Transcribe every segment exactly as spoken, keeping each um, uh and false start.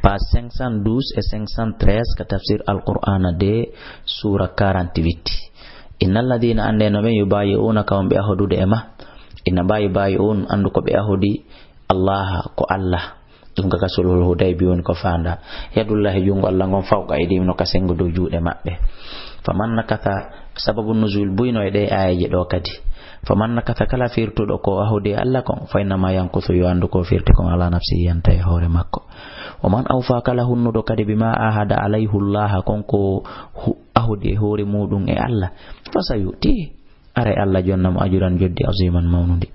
Page cinq cent douze e cinq cent treize ka tafsir Alqur'aana de, suura quarante-huit. Inna alladina, annde no ɓen, yubayi'unaka, on ɓe ahodude e ma. Inna ba yubayi'un, anndu ko ɓe ahodi, Allaha, ko Allah. Ɗum ka, ka sulhul Hudaybi woni ko faanda. Yadullahi, junngo Allah ngon, fawqa aydihim, no ka sengo dow juuɗe maɓɓe. Faman nakatha, sababu nuzul buyno e ɗe aayeeje ɗo kadi. Faman nakatha, kala firtuɗo ko ahodi Allah kon, fa innama yankusu, yo anndu ko firti kon ala nafsihi, yanta e hoore makko. Wa man awfa, kala hunnuɗo kadi, bima ahada alayhi Allah, kon ko hu-, ahodi e hoore muɗum e Allah, fa sayu'tihi, aray Allah jonna mo ajuran joddi aziman mawnundi.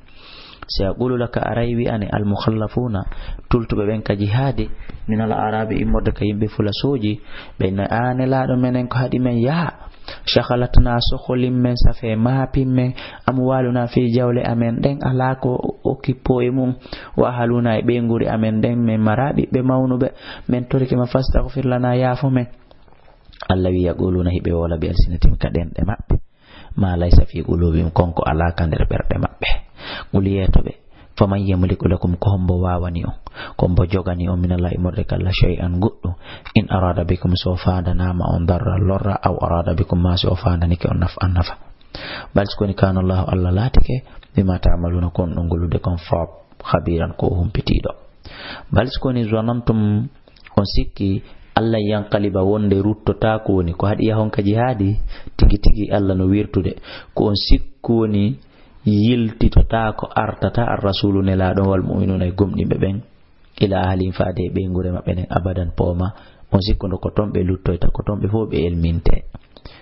Sayaqulu laka, aray wi'ane almukhallafuna, tultuɓe ɓen ka jihaadi, min al arabi, immorde ka yimɓe fulasooji, ɓe na, a Nelaaɗo menen, ko haɗi men yaha? Shaghalatna, soholin men, safe maapin men, amwaluna, fi jawle amen ɗen, alaa ko okippo e mum, wa ahaluna, e ɓeynguure amen ɗen, men mara ɓiɓɓe mawnuɓe, men torike ma, fastaghfir lana, yaafo men. Allah wi, yaquluna, hiɓe woola, bi alsinatihim, ka ɗenɗe maɓɓe, ma laysa fi qulubihim, kon ko alaa ka nder ɓerɗe maɓɓe. Qul, yeeto ɓe, faman yamliku lakum, ko hombo waawani on, ko hombo jogani on, minallahi, immorde ka Allah, shay'an, goɗɗum, in arada bikum, so faandanama on, darran, lorra, aw arada bikum, ma si o faandanike on, naf'an, nafa. Bal, si ko woni, kana Allahu, Allah laatike, bima ta'maluna, ko on ɗon gollude kon, fa khabiran, ko o humpitiiɗo. Bal, si ko woni, zanantum, on sikki, Allah yanqaliba, wonde ruttotaako, woni ko haɗi yahon ka jihaadi, tigi tigi Allah no wirtude, ko on sikku woni yiltitotaako, artata ar rasulu, Nelaaɗo, wal mu'minuna, e gomɗinɓe ɓen, ila ahlihim, faade e ɓeynguure maɓɓe nden, abadan, pooma, on sikkuno ko ton ɓe luttoyta, ko ton ɓe fof ɓe elminte,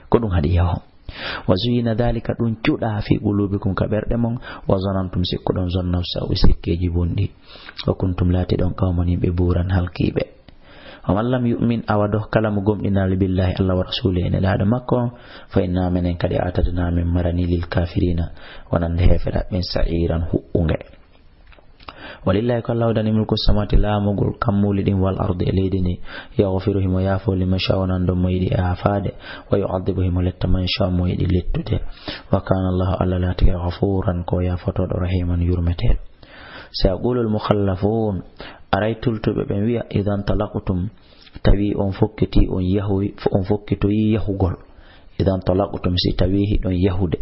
ko ɗum haɗi yahon. Wa zuyyina dhalika, ɗum cuɗa, fi qulubikum, ka ɓerɗe mon, wa zanantum, sikkuɗon, zanna sawi, sikkeeji bonɗi, wa kuntum, laatiɗon, qawman, yimɓe, buran, halkiiɓe. Wa man lam yu'min, awa doh kala mo gomɗinaali, billahi, Allah, wa rasulihi, e Nelaaɗo makko, fa inna, menen kadi, a'tadna, min marani, lil kafirina, wonande heeferaaɓe ɓen, sa'iran, huɓɓunge. Walillahi, ko Allah woodani, mulku samawati, laamugol kammuuli ɗin, wal ardi, e leydi ndi. Yaghfiru, himo yaafo, liman shaa'u, wonande mo yiɗi e aafaade. Wa yu'adhibu, himo letta, man shaa'u, mo yiɗi lettude. Wa kana Allahu, Allah laatike, ghafuran, ko yaafotooɗo, rahiman, yurmeteeɗo. Sayaqulu al mukhallafun, aray tultuɓe ɓen wi'a, idan talaqtum, tawi on fokkiti, on yahoy, on fokkitoyi yahugol. Idan talaqtum, si tawi hiɗon yahude,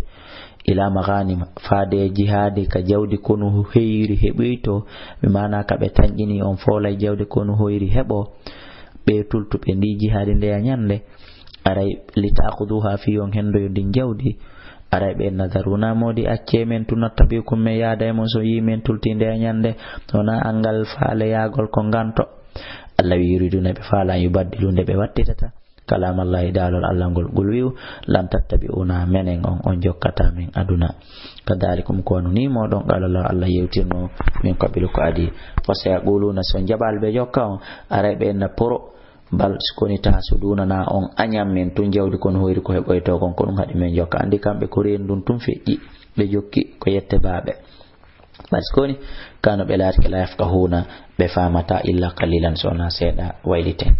ila maghanima, faade e jihaadi, ka jawdi konu hoyri heɓoyto, bi maana ka ɓe tanƴini on foolay jawdi konu hoyri heɓo, ɓe tultuɓe ndi jihaadi ndeya ñande, aray li ta'khuduha, fi on hendoyo ndin jawdi, aray ɓe nadharuna, moodi accee men, tu nattabi'ukum, men yaada e mon, so yi men tulti ndeya ñande, wona angal faale yaagol ko nganto. Allah wi, yuriduna, ɓe faala, an yubaddilu, nde ɓe wattitata, kalam Allahi, daalol Allah ngol, qul, wi'u, lan tattabi'una, menen on, on jokkata min aduna. Kadhalikum, ko wano ni moɗon, qala Allah, Allah yewtirno, min qablu, ko adi. Fa sayaquluna, so jaɓal ɓe jokka on, aray ɓe enna poro, bal, si koni, tahsuduna, na on añan men tun jawdi kon hoyri ko heɓoyto kon, ko ɗum haɗi men jokka. Andi kamɓe ko reen ndun tun feƴƴi, ɓe jokki ko yette baaɓe. Par ce que woni, kano ɓe laatike la yafqahuna, ɓe faamata illa qalilan, so wonaa seeɗa wayliten.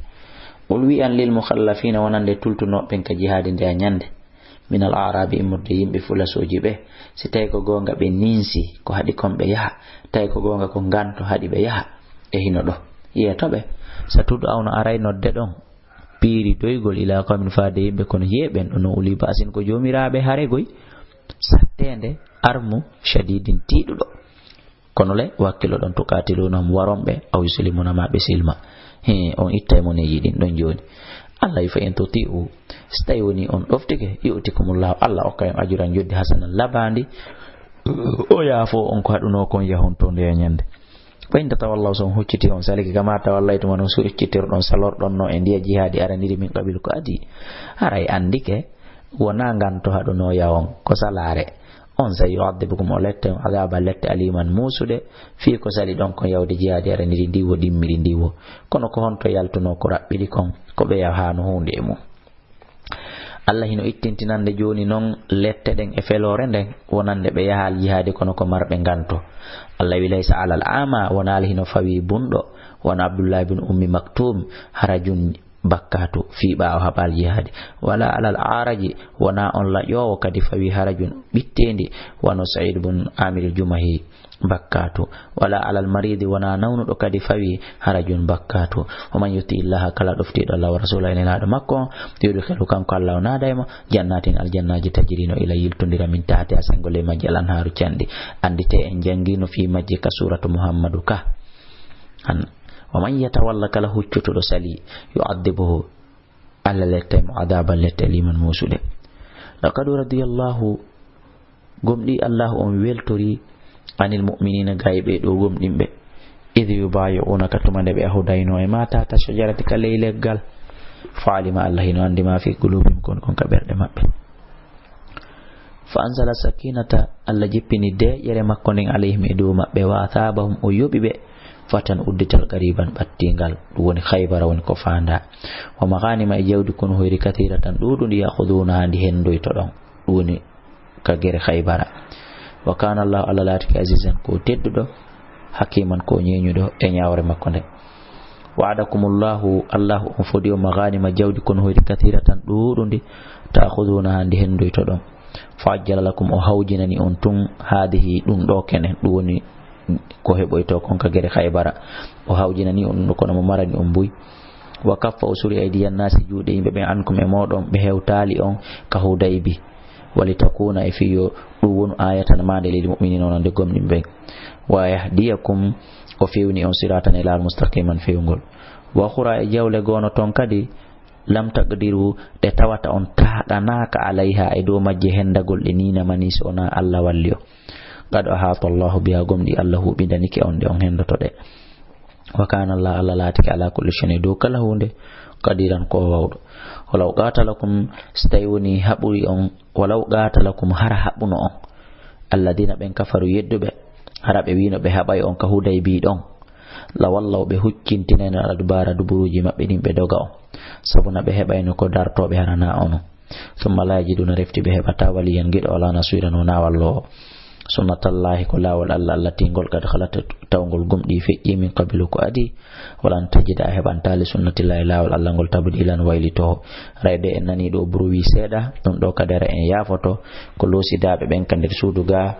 Qul wi'an lil mukhallafina, wonande tultunooɓe ɓen ka jihaadi nde a ñande, min al a'rabi, immorde yimɓe fulasooji ɓe, si tawi ko goonga ɓe ninsi, ko haɗi kon ɓe yaha, tawi ko goonga ko nganto haɗi ɓe yaha, e hino ɗo. Yeeto ɓe, sa tudu awno aray nodde ɗon, piiri doygol ila qawmin faade yimɓe, kono yeeɓen ɗo no uli ba'sin ko joomiraaɓe hare goy, satteende armu shadidin tiiɗuɗo. Kono le, wakkiloɗon tuqatilunahum waronɓe, aw yuslimuna ma ɓe silma. He, on ittay mo ne yiɗin ɗon jooni. Allah wi fa in tuti'u, si tawi woni on ɗoftike, yu'tikumullahu, Allah okka on ajuran joddi hasanan labaandi, o yaafo on ko haɗuno kon yahon to nde ñande. Fa in tatawallaw, so on hucciti on saliki, kama tawallaytum, on huccitirɗon salorɗon no e ndiya jihaadi araniri min qabil ko adi. Haray andike, wona nganto haɗuno yawon, ko salaare. On sa yu'adhibukum, o lette on adaba lette aliman muusuɗe, fii ko sali ɗon kon yawde jihaadi araniri ndi wo ɗimmiri ndi wo. Kono ko honto yaltuno ko raɓɓiɗi kon, ko ɓe yahano huunde e mum. Allah hino ittintinande jooni non lette ɗen e feloore nden, wonande ɓe yahaali jihaadi kono ko marɓe nganto. Allah wi, laysa alal ama, wonaali hino fawi bunɗo, wano Abdullahi bin Ummi Maktum, harajun, bakkaatu fii ɓaawo haɓal jihaadi. Wala alal aaraji, wonaa on laƴoowo kadi fawi harajun ɓitteendi, wano Sa'iid bun Aamiril Jumahi, bakkaatu. Wala alal mariidi, wonaa nawnuɗo kadi fawi harajun, bakkaatu. Wa man yuti illaha, kala ɗoftiiɗo Allah wa rasuula e nelaaɗo makko on, yudkhilu, kanko Allah o naada e mo jannaatin, aljannaaji, tajri no ila yiltondira min tahtiha, senngo ley majji, al anhaaru, canɗi. Annditee en janngino fii majji ka suuratu Muhammadu ka. An, wa man yatawalla, kala huccutuɗo sali, yu'adhibuhu, Allah letta mo adaaban lette liman muusuɗe. Laqad radiyallahu, gomɗii Allahu on weltori, anil mu'minina, gay ɓee ɗoo gomɗinɓe, idh yubayi'unaka, tuma nde ɓe ahudayno e ma tahta shajarati, ka ley leggal, fa alima, Allah hino anndi ma fi qulubihim, kon kon ka ɓerɗe maɓɓe. Fa anzala sakinata, Allah jippini deeƴere makko nden alayhim, e dow maɓɓe, wa athabahum, o yoɓi ɓe, fatan, uddital, qariban, ɓattingal, ɗum woni Khaybara woni ko faanda, wa maghanima, e jawdi kon hoyri, kathiratan, ɗuuɗundi, ya'khudunaha, ndi hendoyto ɗon, ɗum woni ka gere Khaybara. Wa kana Allahu, Allah laatike, azizan, ko tedduɗo, hakiman, ko ñeeñuɗo e ñaawre makko nde. Wa'adakumullahu, Allahu on fodi on, maghanima, jawdi kon hoyri, kathiratan, ɗuuɗundi, ta'khudunaha, ndi hendoyto ɗon. Fa ajjala lakum, o hawjinani on tun, haadihi, ɗum ɗoo kene, ɗum woni ko heɓoyto kon ka gere Khaybara. O hawjinani on ɗum ɗoo, kono mo marani on buy. Wa kaffa, o suri, aydiyan naasi, juuɗe yimɓe ɓen, ankum, e mooɗon, ɓe hewtaali on ka Hudaybi. Walitakuna, e fii yo ɗum wonu, ayatan, maande, lil mu'minina, wonande gomɗinɓe ɓen. Wa yahdiyakum, o fewni on, siratan, e laawol, mustaqiman, fewngol. Wa ukhra, e jawle goo no ton kadi, lam taqdiru, ɗe tawata on taaɗanaaka, alayha, e dow majje, hendagol ɗe, ni namani, si wonaa Allah walli on. Qad ahata Allahu biha, gomɗii Allah huɓindanike on ɗe, on hendoto ɗe. Wa kana Allah, Allah laatike, ala kulli shay'in, e dow kala huunde, qadiran, ko o waawɗo. Walaw qatalakum, si tawi woni haɓuri on, walaw qatalakum, hara haɓuno on, alladina, ɓen, kafaru, yedduɓe, hara ɓe wiino ɓe haɓay on ka Hudaybi ɗon, lawallaw, ɓe huccintinayno, al adbara, duburuuji maɓɓe ɗin, ɓe doga on, sabu na ɓe heɓayno ko dartoo ɓe, hara na onon. Summa la yajiduna, refti ɓe heɓataa, waliyan, giɗo, wala nasiran, wonaa walloowo. Sunnatallahi, ko laawol Allah, allati, ngol, qad khalat, taw ngol gomɗii, feƴƴii, min qablu, ko adii, walan tajida, a heɓantaa, li sunnatillahi, laawol Allah ngol, tabdilan, waylitoowo. Rayde en nanii ɗoo bruit seeɗa, ɗum ɗoo kadara en yaafoto, ko loosidaaɓe ɓen ka nder suudu gaa,